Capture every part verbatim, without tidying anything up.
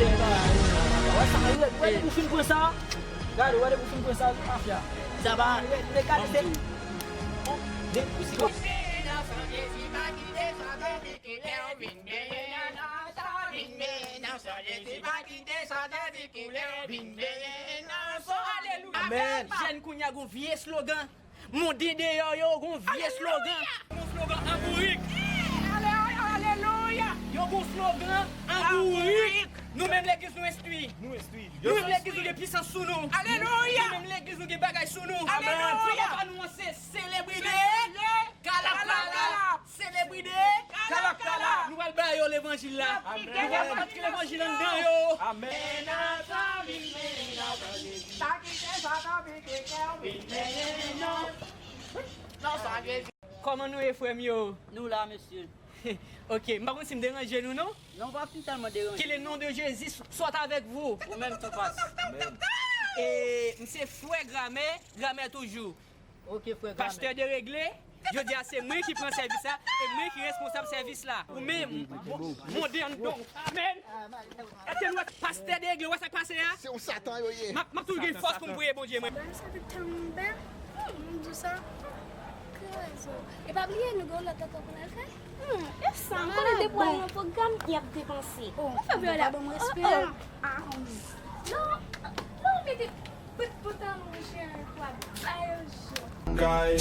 Wè sa, wè, wè depi w fin pran sa, gade, wè depi w fin pran sa, mafya. Sa va. Gade, se de, Alelouya. Amen. Jèn kounye a gon vye slogan. Monde deyò yo gon vye slogan. Gon slogan an bourik. Alelouya. Yo gon slogan an bourik. Nou menm legliz nou enstwi. Nou enstwi. Nou menm legliz nou gen pisans sou nou. Alelouya. Nou menm legliz nou gen bagay sou nou. Alelouya. Slogan pa nou an se selebrite. Kalakalap. Selebrite. Kalakalap. Nou pral ba yo levanjil la. Nou pral antre levanjil anndan yo. Amen. Kòman nou ye, frè m yo? Nou la, mesye. Ok, m pa konn si m deranje nou, non? Non, w pa fin tèlman deranje. Que le nom de Jésus soit avec vous. Ou menm tou, pas. E m se frè Gramè, Gramè toujou. Ok, frè Gramè. Pastè deregle, jodi a se mwen ki pran sèvis la, e mwen ki responsab sèvis la. Ou menm, monde anndan. Amen. Pastè deregle, w wè sa k pase a? Se yon satan yo ye. M ap toujou gen fòs pou m priye Bondye mwen. Sa te tèlman bèl. Hmm, m di sa. Ki rezon? E pa bliye nou gen yon lòt ankò pou n al fè. Hmm, e sa, m konnen depi w al nan pwogram, y ap depanse. Oh, ou fè vye la. Ban m respè. Ah, ah. Non, non, mete bout bout an mouche an kwa. Ba yo je. Guy.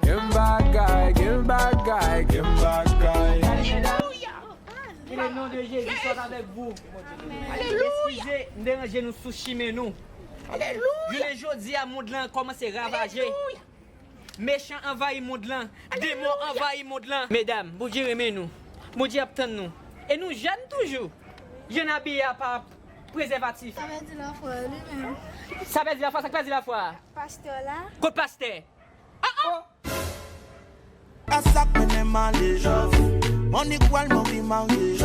Gen bagay, gen bagay, gen bagay. Alelouya. Que le nom de Jésus soit avec vous. Amen. Alelouya. Eskize, m deranje nou sou chimen nou. Alelouya. Jounen jodi a, mond lan kòmanse ravaje. Alelouya. Mechan anvayi mond lan. Demon anvayi mond lan. Medam, Bondye renmen nou. Bondye ap tann nou. E nou jèn toujou. Jèn abiye a pa prezèvatif. Sa pèdi lafwa li menm. Sa pèdi lafwa, sa k pèdi lafwa a? Pastè la. Kot pastè? Oh, oh. A sa k mennen m ale. Money kwèl m anvi marye.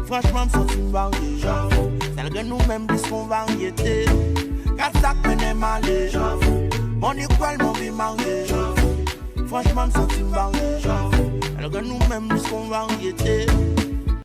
Franchman m santi m varye. Sèl grenn ou menm plis kon varyete. Gad sa k mennen m ale. Money kwèl m anvi marye. Franchman m santi m varye. Sèl grenn ou menm plis kon varyete.